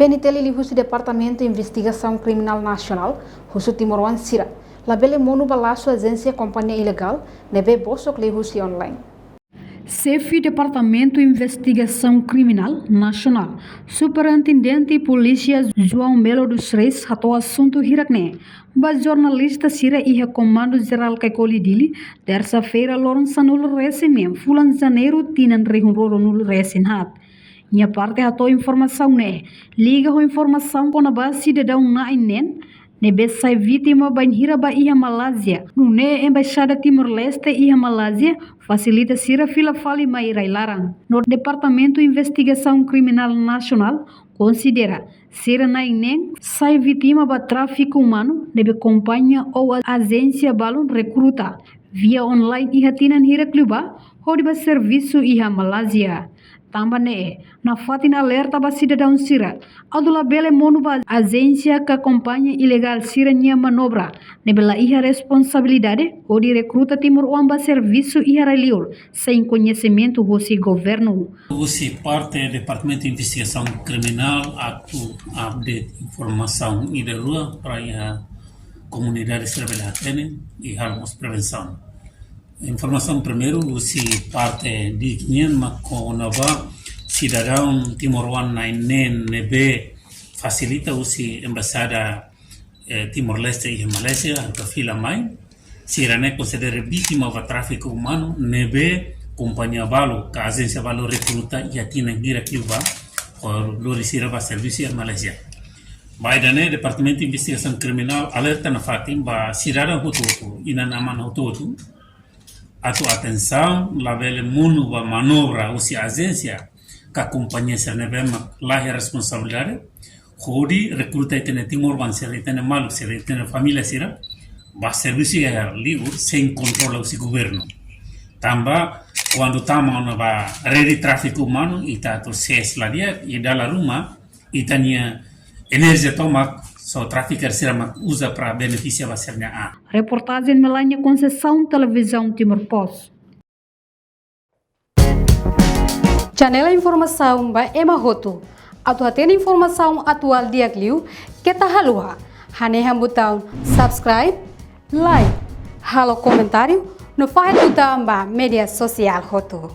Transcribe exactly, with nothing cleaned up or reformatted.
PNTL liuhusi Departamentu Investigasaun Kriminál Nasionál husu timoroan sira labele monu ba lasu ajénsia kompañia ilegál ne'ebé bosok liuhusi online. Xefe Departamentu Investigasaun Kriminál Nasionál, Superintendente Polísia João Melo dos Reis hato'o asuntu hirak-ne'e ba jornalista sira iha Komandu Jerál Caicoli Dili, tersa-feira loron sanulu-resin-neen fulan Janeiru tinan rihun rua ruanulu-resin-haat. Nia parte hato'o informasaun ne'e liga ho informasaun kona-ba sidadaun na'in-neen ne'ebé sai vítima bainhira bá iha Malázia, nune'e Embaixada Timor-Leste iha Malázia fasilita sira fila fali mai rai-laran. No Departamentu Investigasaun Kriminál Nasionál konsidera sira na'in-neen sai vítima ba tráfiku umanu ne'ebé kompañia ou ajénsia balun rekruta via online iha tinan hirak liubá hodi bá servisu iha Malázia. Tanba ne'e, nafatin alerta ba sidadaun sira atu labele monu ba ajénsia ka kompañia ilegál sira-nia manobra ne'ebé la iha responsabilidade hodi rekruta timoroan bá servisu iha rai-liur sein koñesimentu husi governu. Husi parte Departamentu Investigasaun Kriminál atu update informasaun ida-rua para iha komunidade sira bele hatene i halo mós prevensaun. Informasaun primeiru husi parte DIK nian mak kona-ba sidadaun timoroan na'in-neen ne'ebé fasilita husi Embaixada eh, Timor-Leste iha Malázia atu fila mai. Sira-ne'e konsidera vítima ba tráfiku umanu ne'ebé kompañia balu ka ajénsia balu rekruta iha tinan hirak liubá hodi lori sira bá servisu iha Malázia. Ba ida-ne'e Departamentu Investigasaun Kriminál alerta nafatin ba sidadaun hotu-hotu, inan-aman hotu-hotu, atu atensaun, labele monu ba manobra husi ajénsia ka kompañia sira ne'ebé mak la iha responsabilidade hodi rekruta ita-nia timoroan sira, ita-nia maluk sira, ita-nia família sira bá servisu iha liur sein kontrola husi governu. Tanba kuandu tama ona ba rede tráfiku umanu, ita atu ses la di'ak, i dala ruma ita-nia enerjia tomak só trafiker sira mak uza para benefisia ba sira-nia an. Reportajen Melania Conceição, Televizaun Timor Post. Janela informasaun ba ema hotu. Atu hatene informasaun atuál di'ak liu, keta haluha hanehan butaun subscribe, like, halo komentáriu, no fahe tutan ba média sosiál hotu.